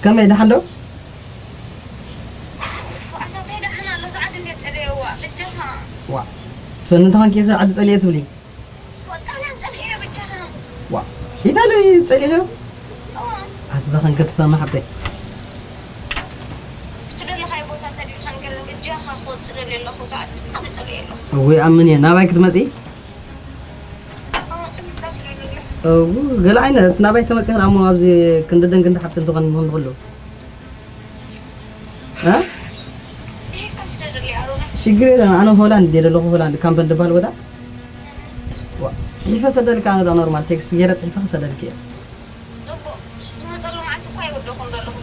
ከመይ ደሓን ዶ? ኣታ እንታይ ደሓን ኣሎ? እዚ ዓዲ እንዴት ጸለየዋ? በጃኻ። ዋ፣ ሰኒ እንተኾንኪ ኢኺ ዓዲ ጸሊኤ ትብሊ? ዋ፣ ጣልያን ጸሊኤ በጃኻ። ዋ፣ ኢታሊ ጸሊኤ? እዋ። ኣቲ ተኸንከ ትሰማ ሓብተይ። እቲ ደለኻዮ ቦታ እንተድዩ ሓንገር በጃኻ ክወጽእ ደልየ ኣለኹ። እዚ ዓዲ ብጣዕሚ ጸሊኤ ኣለኹ። እወ፣ ኣምን እየ። ናባይ ክትመጺ? እዎ፣ ገለ ዓይነት ናባይ ተመፂኽን ኣሞ ኣብዚ ክንዲ ደን ክንዲ ሓብቲ እንትኾን ምህን ንኽሉ እ? ሽግር የለን። ኣነ ሆላንድ እየ ዘለኹ፣ ሆላንድ ካምበን ዝበሃል ቦታ። ዋ፣ ፅሒፈ ሰደልካ፣ ኣነ ዳ ኖርማል ቴክስት ገይረ ፅሒፈ ክሰደልክ እየ። ጽቡቕ። ዝመጸሉ መዓልቲ እኳ ኣይወደኹን ዘለኹ።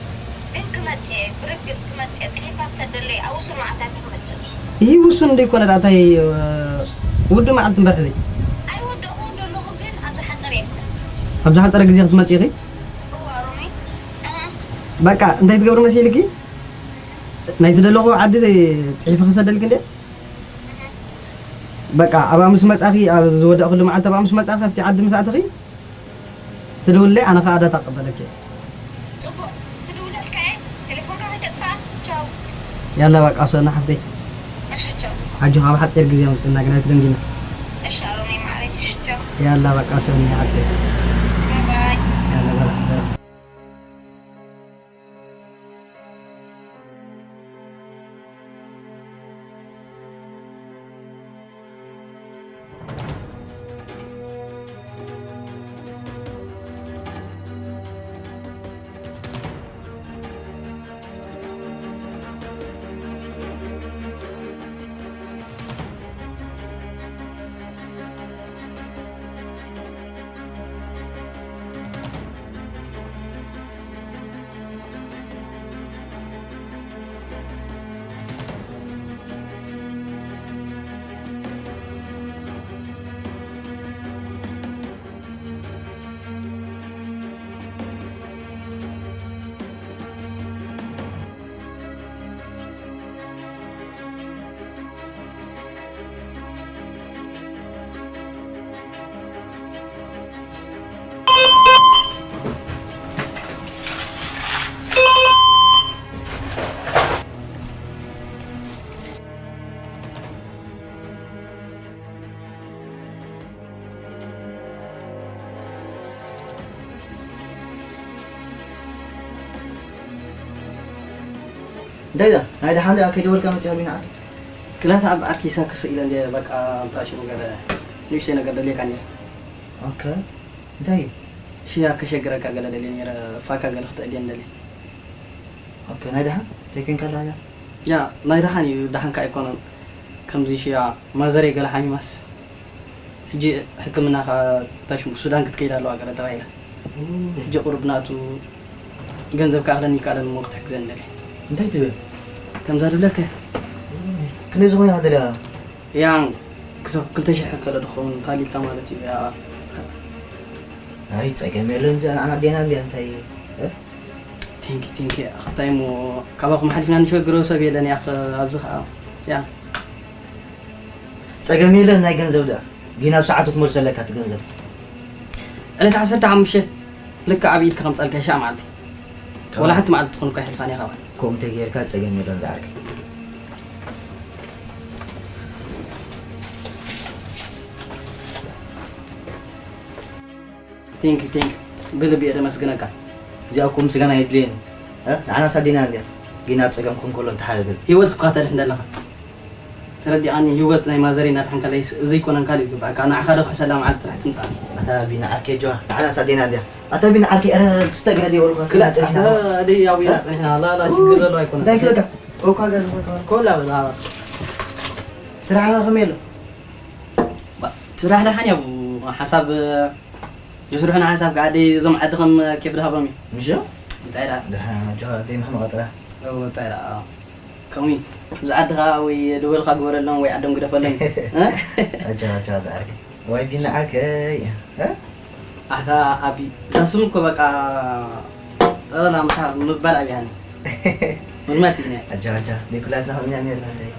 ግን ክመጽእ እየ። ብርግጽ ክመጽእ እየ። ጽሒፋ ትሰደለይ። ኣብ ውሱን መዓልታት እየ ክመጽእ። ይህ ውሱን እንደ ይኮነ ዳእታይ ውድእ መዓልቲ እምበር ሕዚ። ኣይወደኹን ዘለኹ፣ ግን ኣብ ዝሓጸረ እየ ክመጽእ። ኣብ ዝሓጸረ ግዜ ክትመጽእ ኢኺ? እዋ፣ ሮሚ። እ። በቃ፣ እንታይ ትገብሪ መሲልኪ? ናይ ትደለኹ ዓዲ ጽሒፈ ክሰደልኪ እንደ? በቃ፣ ኣብኣ ምስ መጻኺ፣ ኣብ ዝወዳእኩሉ መዓልቲ ኣብኣ ምስ መጻኺ፣ ኣብቲ ዓዲ ምስ ኣተኺ፣ ትድውለይ፣ ኣነ ኸኣ ዳታ ክቕበለኪ እየ። ጽቡቕ፣ ክድውለልካ እየ። ቴሌፎንካ ከይተጥፍኣ። ቻው። ያላ በቃ፣ ሰና ሓፍተይ። እሺ፣ ቻው። ኣጆኻ፣ ኣብ ሓጺር ግዜ ምጽና፣ ግን ኣይትደንጊና። እሺ፣ ኣሮመይ ማዕረይ፣ እሺ፣ ቻው። ያላ በቃ፣ ሰኒ ሓፍተይ። ባይ ባይ። ያላ በላ። እንታይ ዳ? ናይ ደሓን ደኣ ከይደወልካ መጺኻ ቢና ዓርከይ? ክላስ ኣብ ዓርከይ ሳክስ ኢለ እንደ በቃ፣ እንታይ ሽሙ ገለ ንእሽተይ ነገር ደልየካ ነይረ። ኦኬ። እንታይ እዩ? ሽያ ከሸግረካ ገለ ደልየ ነይረ፣ ፋካ ገለ ክተእልየን ደልየ። ኦኬ፣ ናይ ደሓን? እንታይ ኮንካ ኣለኻ እያ? ያ፣ ናይ ደሓን እዩ፣ ደሓን ከኣ ኣይኮነን። ከምዚ ሽያ ማዘረይ ገለ ሓሚማስ፣ ሕጂ ሕክምና ከኣ ታሽሙ ሱዳን ክትከይድ ኣለዋ ገለ ተባሂላ። ኡ። ሕጂ ቁሩብ ናቱ ገንዘብ ከኣ ክለኒ ይከኣለን እሞ ክትሕግዘኒ ደልየ። እንታይ ትብል? ከምዛ ድብለካ። ክንደይ ዝኾነ ኢኻ ደልያ? ያ፣ ክሳብ ክልተ ሽሕ ከሎ ድኸውን ታሊካ ማለት እዩ። ያ። ኣይ፣ ጸገም የለን፣ እዚኣ ንዓና ኣዴና እንድያ፣ እንታይ፣ እ? ቴንኪ፣ ቴንኪ። ኣኽታይ እሞ ካባኹም ሓሊፍና ንሸግሮ ሰብ የለን፣ ያኽ፣ ኣብዚ ኸኣ፣ ያ። ጸገም የለን፣ ናይ ገንዘብ ደኣ። ግን ኣብ ሰዓቱ ክትመልሶ ኣለካ እቲ ገንዘብ። ዕለት ዓሰርተ ሓሙሽተ ልክዕ ኣብ ኢድካ ከምጻልካ ይሻ መዓልቲ። ወላ ሓንቲ መዓልቲ ትኾን እኳ ይሕልፋን እያ ካባና። ከምኡ እንተጌርካ ጸገም የለን ዝዓርከይ። ቴንክ ዩ፣ ቴንክ ዩ። ብልቢ እየ ደመስግነካ። እዚኣ እኮ ምስጋና የድልየን እዩ። እ? ንዓና ሳዲና እንድያ። ግን ኣብ ጸገም ኮን ከሎ እንተሓገዝ። ህይወት እኳ ተድሕን ዘለኻ። ተረዲኣኒ፣ ህይወት ናይ ማዘረይ እናድሓንካለይ ስ-፣ ዘይኮነን ካልእ ይግባእካ። ንዓኻ ዶ ክሕሰላ መዓልቲ ጥራሕ ትምጻእ። ኣታ ቢና ዓርከይ ጆዋ፣ ንዓና ሳዲና እንድያ። ኣታ ቢና ዓርከይ፣ ኧረ ስተ ገለ ደይ ወልኳ፣ ክላ-፣ ስና ጽኒሕና። ኣታ ደይ ያው ቢና እ? ጽኒሕና። ላ፣ ላ፣ ሽግር ዘለዎ ኣይኮነን። እንታይ ክብለካ? ኮካ ገለ ዝኾንካ። ኮላ በል፣ ሃባስ። ስራሕኻ ከመይ ኣሎ? ባ-፣ ስራሕ ደሓን እዩ። ሓሳብ ይስርሑና ሓንሳብ ከኣ ደይ እዞም ዓዲ ከም ኬፍ ድሃቦም እዩ። ምሽ? እንታይ ደኣ? ደሓን፣ ኣጆኻ፣ ደይ ምሕማቕ ጥራሕ። እዎ፣ እንታይ ደኣ? ከምኡ እዩ። ኣብዚ ዓዲ ከኣ ወይ ደወልካ ግበረሎም ወይ ዓዶም ግደፈሎም። እ? ኣጆኻ፣ ኣጆኻ፣ ዝዓርከይ። ወይ ቢና ዓርከይ። እ? ኣታ ኣቢ፣ እዛ ስም እኮ በቃ ጠቕላላ ምሳ ምባል ኣብያኒ። ምልማድ ስኢነ። ኣጆኻ፣ ኣጆኻ። ደይ ኩላትና ከምኡ ኢና ነርና፣ እንታይ?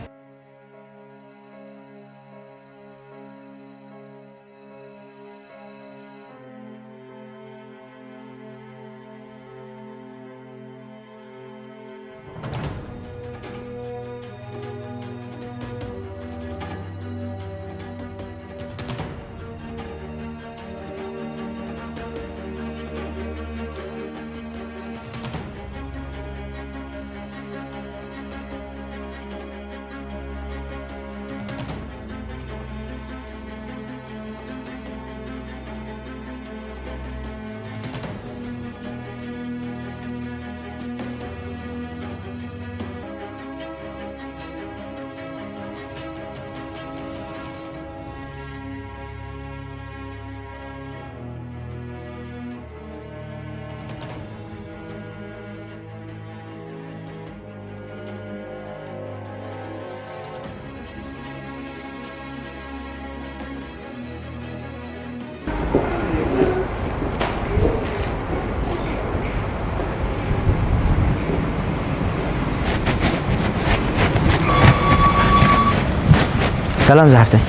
ሰላም ዝሓፍተይ።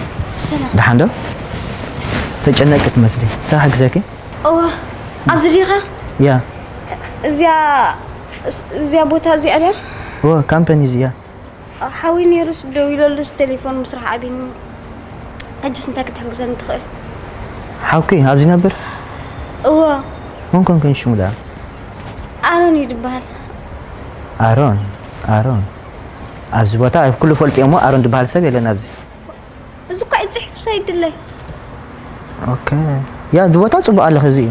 ሰላም። ደሓን ዶ? ዝተጨነቂ ትመስሊ። እንታይ ክሕግዘኪ? እወ፣ ኣብዚ ዲኻ? ያ። እዚኣ፣ እዚኣ ቦታ እዚኣ ድያ? እወ፣ ካምፓኒ እዚኣ። ሓወይ ነይሩስ ደዊለሉስ ቴሌፎን ምስራሕ ኣቢኒ። ሕጅስ እንታይ ክትሕግዘኒ ትኽእል? ሓውኪ ኣብዚ ይነብር? እወ። መን ኮንከን ሽሙ ደኣ? ኣሮን እዩ ዝበሃል። ኣሮን፣ ኣሮን። ኣብዚ ቦታ ኩሉ ፈልጥዮ እሞ ኣሮን ዝበሃል ሰብ የለን ኣብዚ። እዚ እኳ እዩ ጽሑፍ ሳይድለይ። ኦኬ። ያ፣ እዚ ቦታ ጽቡቕ ኣለኺ፣ እዚ እዩ።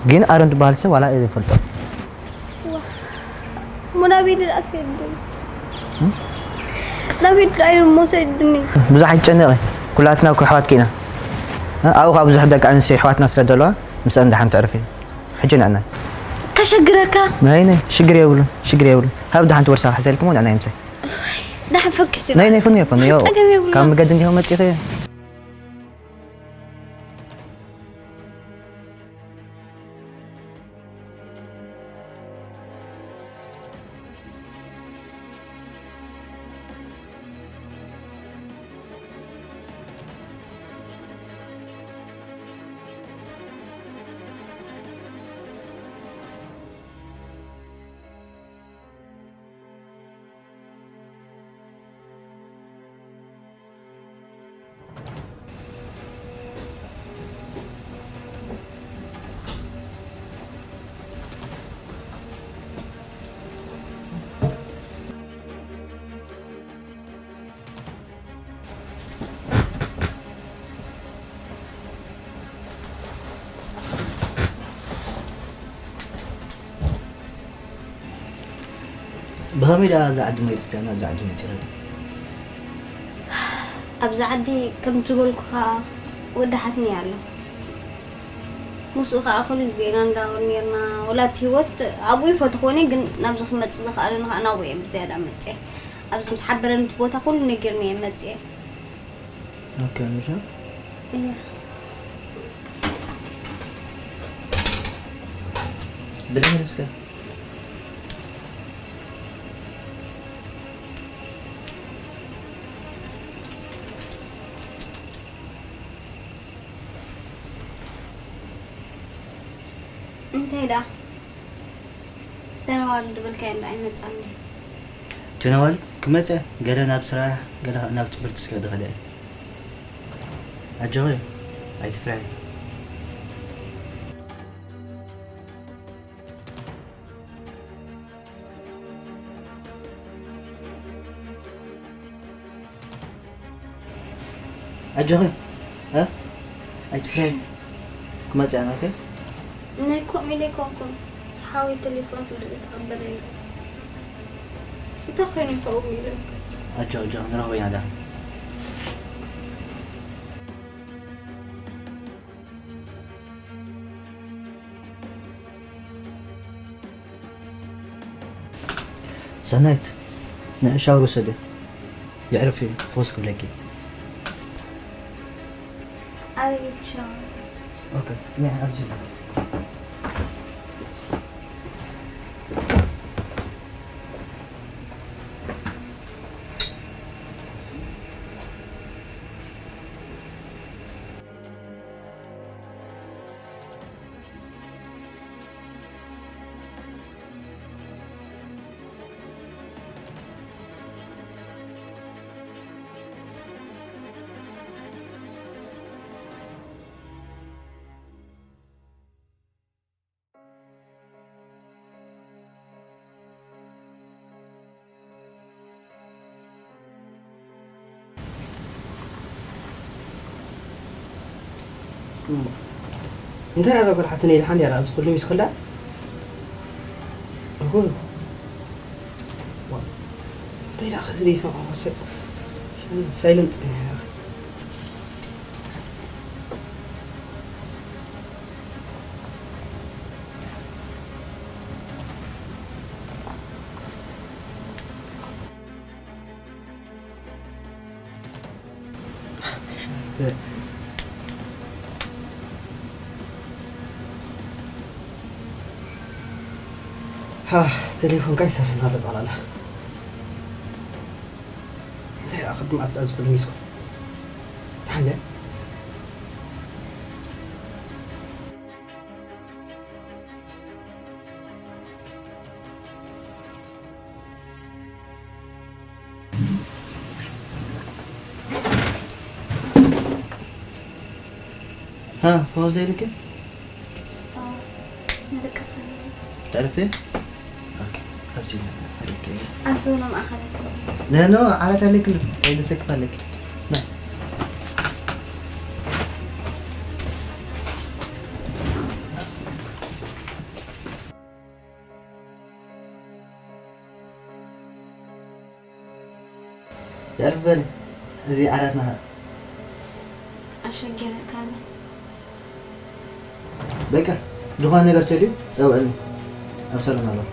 ግን ኣሮን ዝበሃል ሰብ ዋላ እየ ዘይፈልጦ። ዋ። እሞ ናበይ ድኣ ሰይድኒ? እም? ናበይ ድኣ እዩ እሞ ሰይድኒ? ብዙሕ ኣይትጨነቒ። ኩላትና እኮ ኣሕዋትኪ ኢና። እ፣ ኣብኡ ኸኣ ብዙሕ ደቂ ኣንስትዮ ኣሕዋትና ስለ ዘለዋ፣ ምስአን ደሓን ተዕርፊ። ሕጂ ንዕና። ከሸግረካ? ናይ፣ ናይ፣ ሽግር የብሉን፣ ሽግር የብሉን። ሃብ ደሓን ትወርሳ ክሕዘልኩም ንዕና ይምሰል። ደሓን ፈኪሱ። ናይ፣ ናይ፣ ፈንዮ፣ ፈንዮ። ጸገም የብሉን። ካብ መገዲ እንዲሆ መጺኺ። ብኸመይ ደኣ እዛ ዓዲ መሪጽካ ናብዛ ዓዲ መጺኻ? ኣብዛ ዓዲ ከም ዝበልኩኻ ወዲ ሓትኒ ኣሎ። ምስኡ ኸኣ ኩሉ ግዜ ኢና ንዳወል ኔርና። ወላ እቲ ህይወት ኣብኡ ይፈትኽዎ ነይረ፣ ግን ናብዚ ክመጽእ ዘኽኣለኒ ኸኣ ናብኡ እየ ብዝያዳ መጽየ። ኣብዚ ምስ ሓበረኒ እቲ ቦታ ኩሉ ነጊርኒ እየ መጽየ። ኦኬ፣ ምሻ? እያ። ብድሕሪ እስከ። እንታይ ደኣ? እተን ኣዋልድ ዝበልካየን ደኣ ኣይመጻን ድየን? እተን ኣዋልድ ክመጻ፣ ገለ ናብ ስራሕ፣ ገለ ናብ ትምህርቲ ስለ ዝኸዳ እየን። ኣጆኺ፣ ኣይትፍርሒ። ኣጆኺ፣ እ? ኣይትፍርሒ። ክመጽእ ኣነ፣ ኦኬ? ናይ ኮም ኢለ ኣይኮንኩን። ሓወይ ቴሌፎን ትብል ተቐበለ ኢሉ። እንታይ ኮይኑ ከምኡ ኢሉ? ኣጆ፣ ኣጆ፣ ንረኽቦ ኢና ደኣ። ሰናይት፣ ንዒ ሻወር ውሰዲ። የዕርፍ እዩ፣ ፈወስ ክብለኪ። ኣበይ ሻወር? ኦኬ፣ ያ፣ ኣብዚ። እንታይ ደኣ እዛ ጓል ሓትነይ ደሓን ድያ ደኣ እዚ ኩሉ ሚስ ኮላ? እኹ። እንታይ ደኣ ከዚ ደይሰምዖ መሰል? ሳይለንት ጸኒሐ። ሃ፣ ቴሌፎንካ ይሰርሕን ኣሎ ጠቕላላ። እንታይ ደኣ ቅድሚ ኣስራ ዝኩሉ ሚስኩ ተሓለ። ها فوز ذلك؟ ንድቅስ تعرفي؟ اوكي. ابسي. اوكي. ኣብ ዞና ማእኸላት لا نو عرفت عليك. هيدا سكف عليك. لا. يعرف بالي. እዚህ ዓራትና ኣሸገረካኒ። በቃ ዝኾነ ነገር ተልዩ ጸውዕኒ። ኣብ ሳሎን ኣለኹ።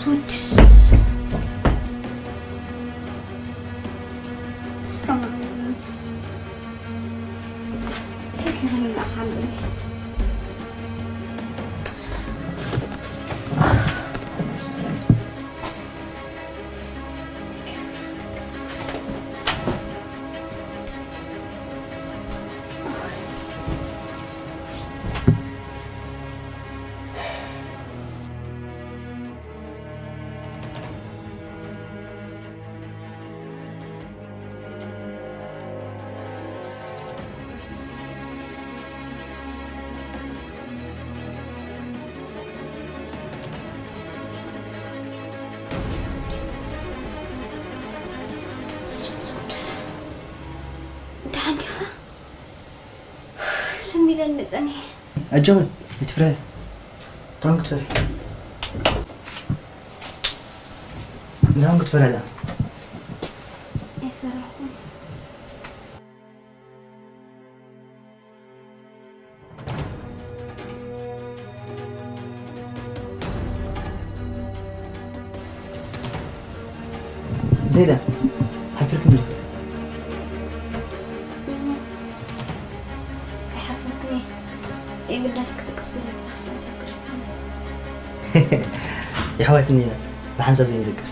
ስወድስ እስከማ ስሉስ ቅዱስ፣ ደሓን ዲኻ? ስሚደኒ ጸኒሐ። ኣጆኺ ኣይትፍርሒ። ታን ክትፈርሒ። ንታን ክትፈርሒ ደኣ። ኣይፈራኹን። ዘይዳ ሓፍርክም ዶ? ኣይሓፈርኩን እየ። የግዳስ ክድቅስ ዘለና ሓንሳብ ክደቅስ። የሕዋትና ኢና ብሓንሳብ ዘይንድቅስ።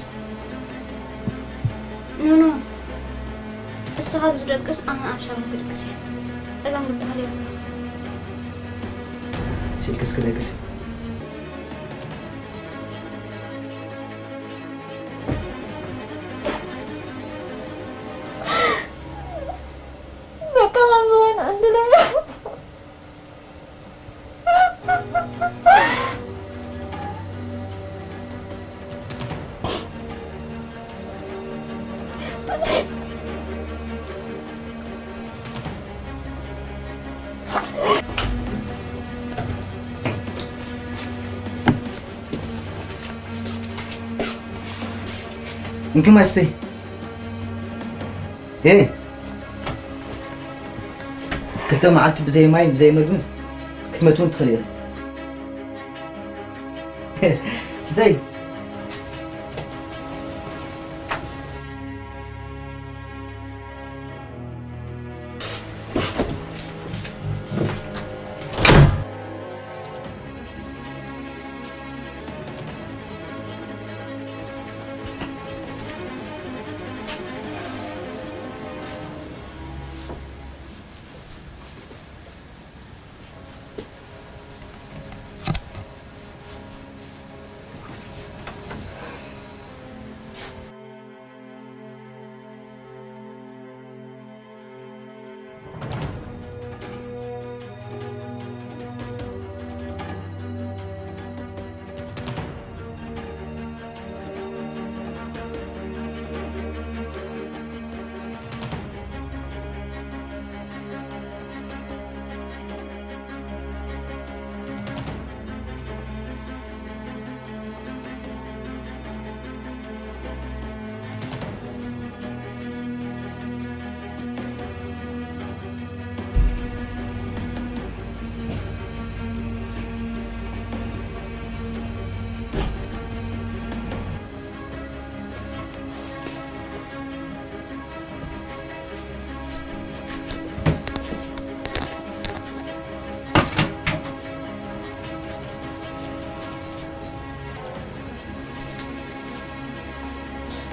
ኖኖ፣ እስኻ ብዝደቅስ ኣነ ኣብ ሳሎን ክድቅስ እየ። ጸገም ዝበሃል የብሉን። ሲልክስ ክደቅስ። በቃ ከም ዝኾነ ዕድለኛ። እንኪ ማይ ስተይ። ኤ፣ ክልተ መዓልቲ ብዘይ ማይ ብዘይ መግቢ ክትመት እውን ትኽእል ኢኻ። ስተይ።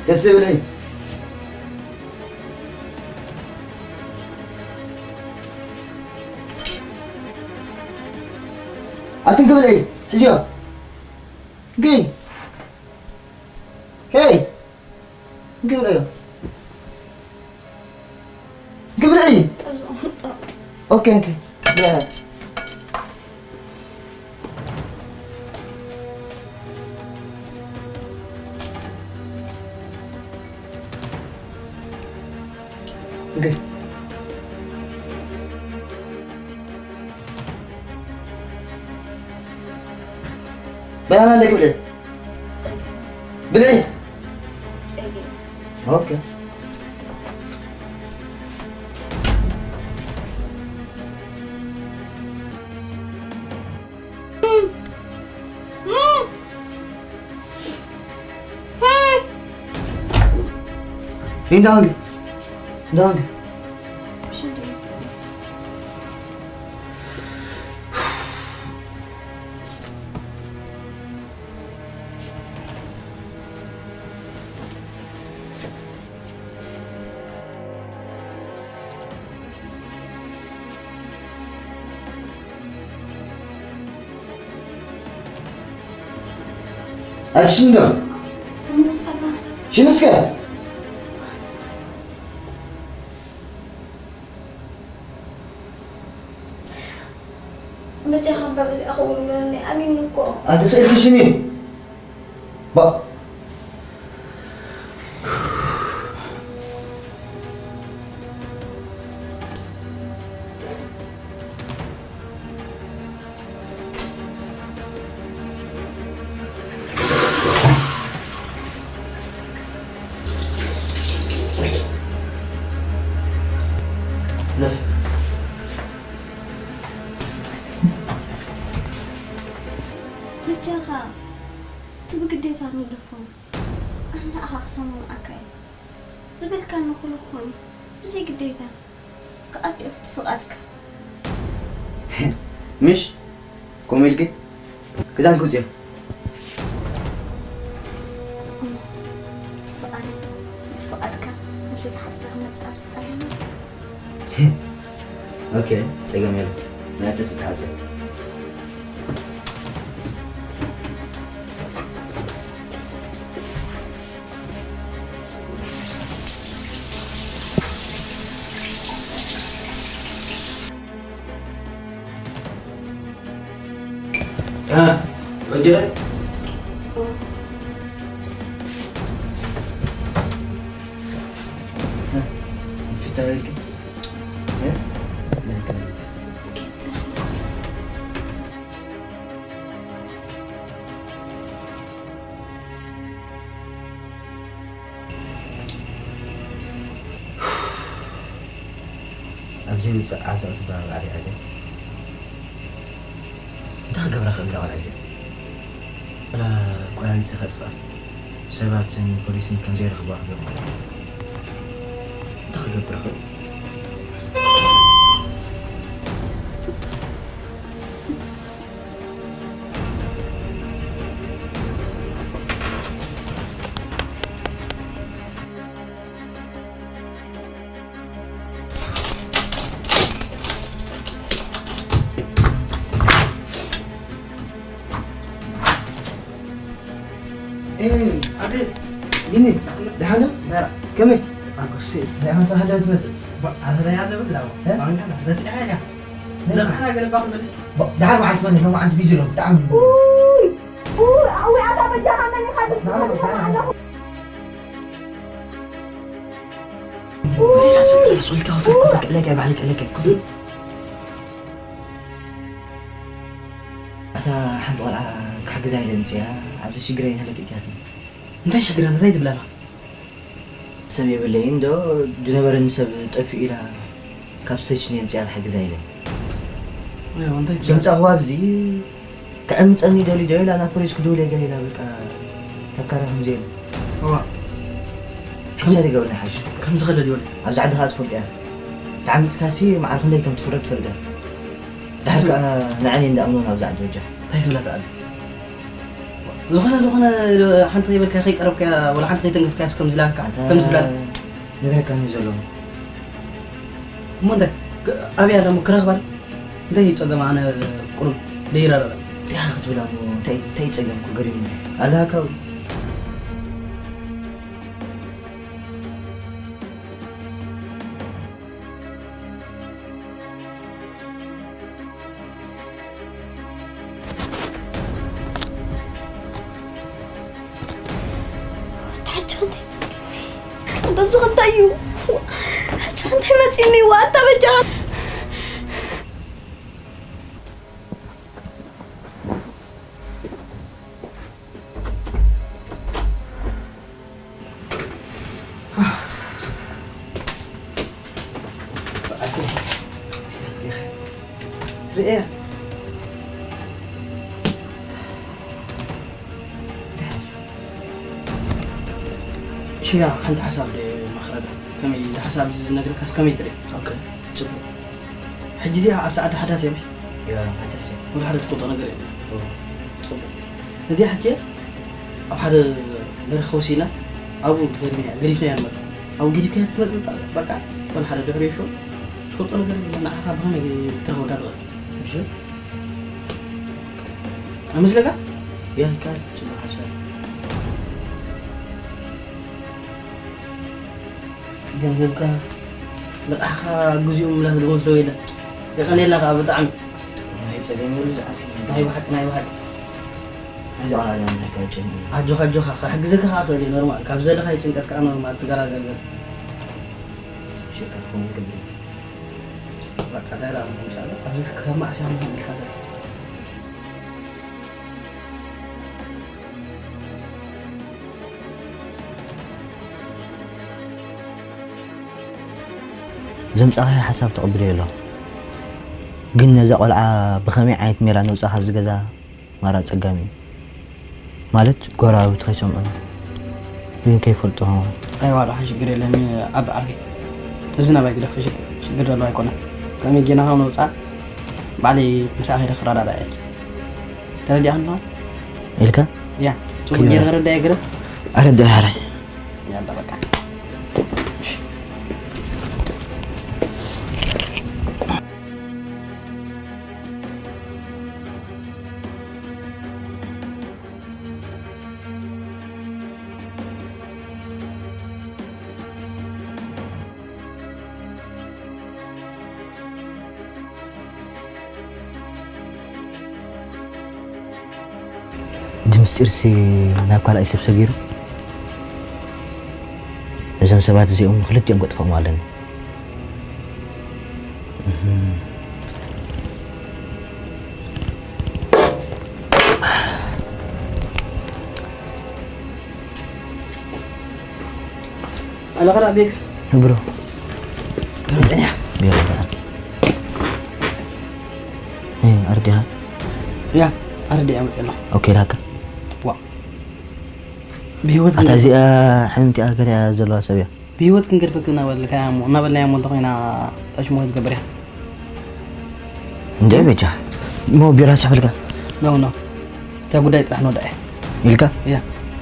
ደስ ይብል እዩ። ኣትን ክብል እዩ። ሕዚዮ። ግን። ሄይ። ግብረ እዩ። ግብረ እዩ። ኦኬ፣ ኦኬ። ያ። ኦኬ። በላና ኣለኪ ብልዒ። ብልዒ። ኦኬ። Danke. Danke. ኣሽንዶ? ሽንስከ? በጃኻ እምበር እዚኣ ክውልውለኒ ኣሚኑ እኮ። ኣንተ ስእልኪ ሽኒ። ባ- በጃኻ፣ እቲ ብግዴታ ንግደፎ። ኣነ ንዓኻ ክሰማምዓካ እየ። ዝበልካኒ ኩሉ ክኾን እዩ። ብዘይ ግዴታ ክኣቱ እየ ብቲ ፍቓድካ። ምሽ? ከምኡ ኢልኪ? ክዳንኪ ውፅዮ። እሞ፣ ብፍቓደይ፣ ብፍቓድካ፣ ምሸት ሓፂረ ክመፅእ ኣብዚ ፃሂኒ። ኦኬ፣ ፀገም የለን። ናይ ተስእ ተሓፅዮ። እ፣ ወጀለ? እ፣ ፊት ተባሂልኪ? እ? ናይ ከመት? ኣብ ዘይውፅእ ዓዘቕቲ ባባዕ ሪኣ እዚኣ። እንታይ ክገብራ ከ እዛ ቆልዓ እዚኣ? ወላ ቆራሪፀ ከጥፍኣ፣ ሰባትን ፖሊስን ከም ዘይረኽብዋ ክገብር። እንታይ ክገብር ይኽእል? ኤ፣ ኣቤት። ቢኒ፣ ደሓን ዶ? ደራ። ከመይ? ኣጎሴ። ናይ ኣንሳ ሃገር ትመጽእ? ባ-፣ ኣረ ናይ ኣለ ብላ። እ? ኣንካ ረሲዕካ ኢኻ። ናይ ለማሕና ገለ ባክ መልስ። ባ-፣ ደሓር መዓልቲ መን? ሎማዓንቲ ቢዚ ኣለኹ፣ ብጣዕሚ። ኡይ፣ ኡይ፣ ኣዊ፣ ኣታ በጃኻ መን ኢኻ? ደሓር፣ ደሓር። ኣለኹ። ወደዛ ሰብ ተስወልካ ኮፍ፣ ኮፍ፣ ለቀ፣ ባዕለቀ፣ ለቀ፣ ኮፍ። ኣታ ሓንቲ ቆልዓ ክሕግዛ ኢለ ምፅያ፣ ኣብዚ ሽግረይ ሃለት እትያትኒ። እንታይ ሽግር? እንታይ ትብላላ? ሰብ የብለይን ዶ ዝነበረኒ ሰብ ጠፊኡ ኢላ ካብ ስተሽን የምፅያ ክሕግዛ ኢለ። እዮ፣ እንታይ ትብላ? ዘምፃእኹዋ ኣብዚ ክዕምፀኒ ደልዩ ዶ ኢላ ናብ ፖሊስ ክድውል እየ ገለ ኢላ በቃ ተካራ ከም ዘየለ። እዋ። እንታይ ትገብር ንሓይሽ? ከምዚ ከለ ድወል? ኣብዚ ዓዲ ከዓ ትፈልጥ እያ። ተዓሚፅካሲ ማዕረ ክንደይ ከም ትፍረድ ትፈልጥ እያ። ድሓር ከዓ ንዓኒ እንዳኣምኖ ናብዚ ዓዲ በጃ። እንታይ ትብላ ተኣለ? ዝኾነ ዝኾነ ሓንቲ ከይበልካ ከይቀረብካ ወላ ሓንቲ ከይተንክፍካ ከም ዝላካ ኣንተ ከም ዝብላል ነግረካ ነው ዘሎ። እሞ እንታይ ክ- ኣብያ ደሞ ክረኽባ እንታይ እዩ ጸገም? ኣነ ቁሩብ ደይረረበ። እንታይ ክትብላ እሞ እንታይ እንታይ ጸገም እኮ ገሪምኒ ኣለካ። ኣታ ሕጂ እንታይ መጺእኒ? ኣታ ኣብዚ እንታይ እዩ? ሕጂ እንታይ መጺእኒ? ዋታ በጃ ርእያ። ሽያ ሓንቲ ሓሳብ ዶ መኽረዳ? ከመይ እዚ ሓሳብ እዚ ዝነግረካስ ከመይ ትርኢ? ኦኬ፣ ጽቡቕ። ሕጂ እዚኣ ኣብ ሰዓት ሓዳስ እያ፣ ምሽ? ያ፣ ሓዳስ እያ። ወላ ሓደ ትፈልጦ ነገር የለን። ኦ። ጽቡቕ። እዚኣ ሕጂ ኣብ ሓደ በረኻ ወሲና ኣብኡ ደርቢና፣ ገዲፍናያ ንመጽእ። ኣብኡ ገዲፍካያ ትመጽእ፣ በቃ፣ ዝኾነ ሓደ ድሕሪ ሾ ትፈልጦ ነገር የለን። ንዓኻ ብኸመይ ክትረኽበካ ትኽእል? እሺ። ኣይመስለካ? ያ፣ ይከኣል። ጽቡቕ ሓሳብ። ገንዘብካ ልቓሕኻ ግዜኡ ምምላስ ዝመስሎ የለን። የቐንየልና ከኣ ብጣዕሚ። ናይ ጸገም የብሉ ዝዓፊ። ናይ ብሓቂ፣ ናይ ብሓቂ። ናይዚ ቃል ኣዛ ምሕልካ ጨሚና። ኣጆኻ፣ ኣጆኻ፣ ክሕግዘካ ከኣ ክእል እየ ኖርማል። ካብ ዘለኻዮ ጭንቀት ከኣ ኖርማል ትገላገል ገለ። ሽካ፣ ከምኡ ክብል። በቃ፣ እንታይ ደኣ፣ ኢንሻላህ፣ ኣብዚ ክሰማዕ ሲያም ኢልካ ገለ። ዘምጻኻዮ ሓሳብ ተቐቢለዮ ኣለኹ። ግን ነዛ ቆልዓ ብኸመይ ዓይነት ሜላ ነውጻ ካብዚ ገዛ ማራ ኣጸጋሚ እዩ። ማለት ጎረባብቲ ከይሰምዑና፣ ግን ከይፈልጡ ከማን። ኣይዋ፣ ደሓን ሽግር የለን ኣብ ዓርኪ። እዚ ናባይ ግደፎ፣ ሽግ-፣ ሽግር ዘለዎ ኣይኮነን። ከመይ ጌና ካብ ነውጻ ባዕለይ ምሳኣ ከይደ ክረዳዳእ እየ። ተረዲኣኒ ኣለኻ? ኢልካ? ያ፣ ጽቡቅ ከይደ- ጌረ ክረዳእ እየ ግደፍ። ኣረዳእ ሓራይ። ያላ በቃ። እዚ ምስጢርሲ ናብ ካልኣይ ሰብ ሰጊሩ? እዞም ሰባት እዚኦም ንክልቲኦም ከጥፍኦም ኣለኒ። እህም። ኣለኻ ደኣ ቤክስ? ብሮ። ከመይ ቀንያ? ቢሮ ተኣርኪ። እ፣ ኣርዲኻ? ያ፣ ኣርዲያ መፅእ ኣለኹ። ኦኬ፣ ላካ። ዋ። ብህይወት ኣታ ግን እዚኣ ሕምንቲኣ ገሊኣ ዘለዋ ሰብ እያ። ብህይወት ክንገድፈክ እናበልካያ እሞ፣ እናበልናያ እሞ እንተኾይና ጠሽሞ ክትገብር እያ። እንዴ በጃ። እሞ ቢራ ስሕብልካ? ኖ፣ ኖ። እታ ጉዳይ ጥራሕ ንወዳእ እያ። ኢልካ? እያ።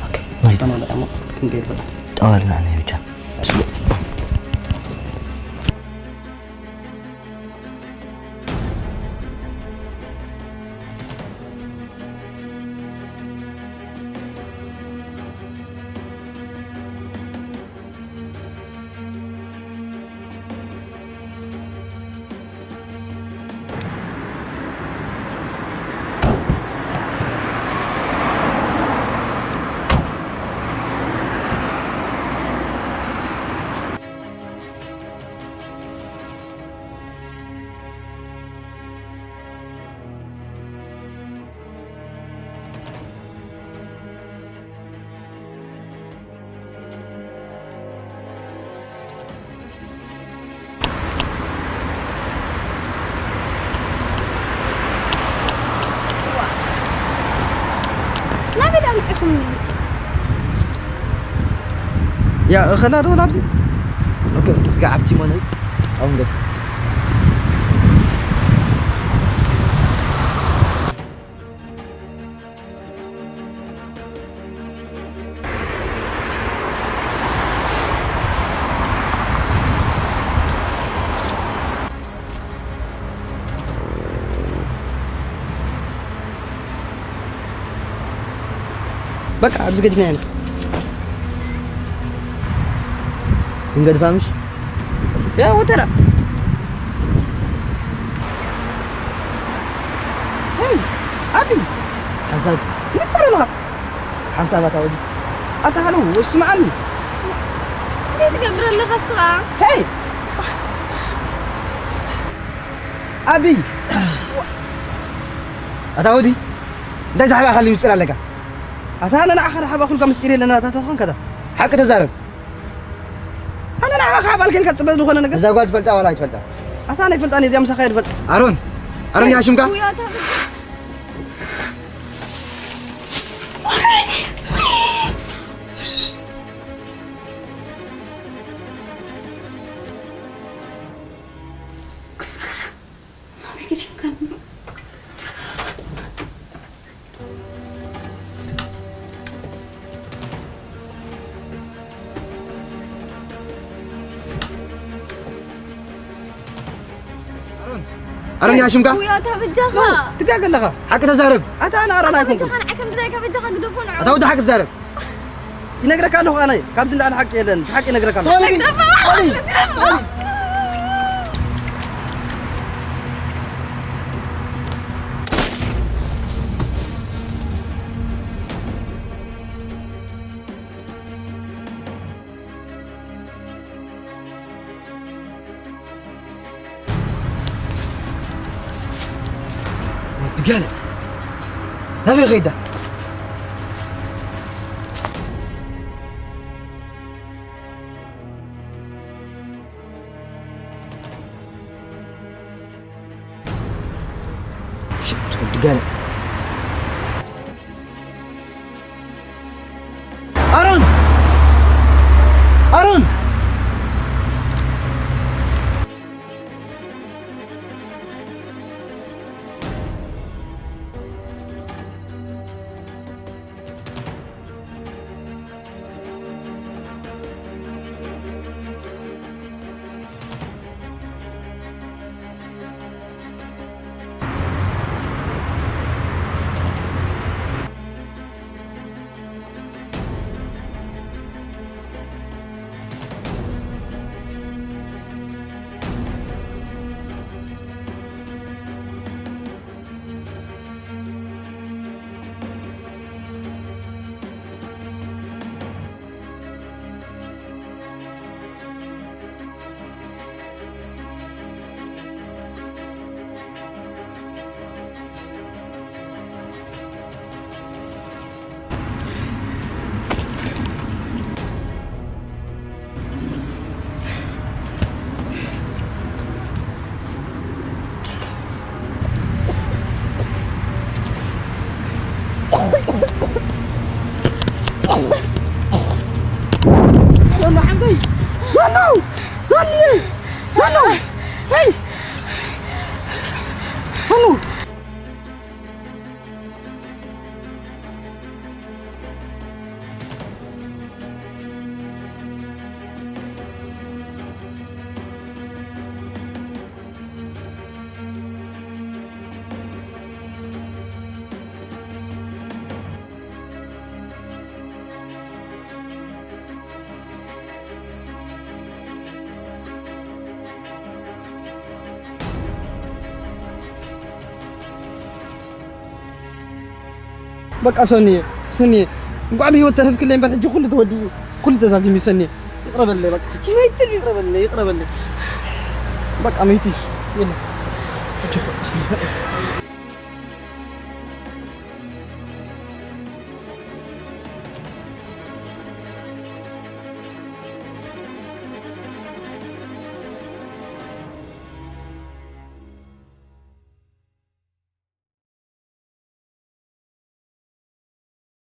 ኦኬ። ንወዳእ። እታ ንወዳእ እሞ ክንገይር በቃ። ጠዋልና ኣነ በጃ። ናበይ ኣምጺኹምኒ? ያ፣ እኸላ ዶ ናብዚ? ኦኬ፣ ስጋ ዓብቲ ሞነ። ኣሁን ገ- በቃ ኣብዚ ገዲፍና ኢና። ክንገድፋ ምሽ? ያ ወተራ። ሄይ፣ ኣቢ። ሓሳብ። ንክብር ኣለኻ። ሓሳብ ኣታ ወዲ። ኣታ ሃሎ፣ ስምዓኒ። እንታይ ትገብር ኣለኻ ስኻ? ሄይ! ኣቢ! ኣታ ወዲ፣ እንታይ ዛዕባ ካልእ ምስጢር ኣለካ? ኣታ ኣነ ንዓኻ ዝሓባእኩልካ ምስጢር የለን፣ ኣታ ተኾንካ ዳ። ሓቂ ተዛረብ። ኣነ ንዓኻ ካብ ኣልከልካ ጽበት ዝኾነ ነገር። እዛ ጓል ትፈልጣ ዋላ ኣይትፈልጣ? ኣታ ናይ ፈልጣ ነዚኣ ምሳኻ እየ ዝፈልጥ። ኣሮን፣ ኣሮን እያ ሽምካ? ውይ፣ ኣታ ኣሮን፣ ኣሮን እያ ሽምካ? ውይ፣ ኣታ በጃኻ። ትጋገ ኣለኻ። ሓቂ ተዛረብ። ኣታ ኣነ ኣሮን ኣታ ኣይኮንኩን። በጃኻ ንዓይ ከምዚ ናይ ከበጃኻ ግደፎ ንዓ። ኣታ ወዲ ሓቂ ተዛረብ። ይነግረካ ኣለኹ ኣነ፣ ካብዚ ንላዕሊ ሓቂ የለን። እቲ ሓቂ ይነግረካ ኣለኹ። ሶሪ ግን፣ ሶሪ። ወዲ ገለ ናበይ ኸይዳ? ሽት ወዲ ገለ። ኣሮን! ኣሮን! ሰኑ ዓበይ! ሰኑ! ሰኑ! ሰኑ! ሄይ! ሰኑ! በቃ ሰኒ፣ ሰኒ፣ እንኳዕ ብህይወት ተረፍክለይ እምበር ሕጂ ኩሉ ተወዲኡ፣ ኩሉ ተዛዚሙ ሰኒ። ይቕረ በለለይ በቃ። ሕጂ መይቱ ድዩ? ይቕረ በለለይ፣ ይቕረ በለለይ። በቃ መይቱ እዩ። የለ። ሕጂ በቃ ሰኒ።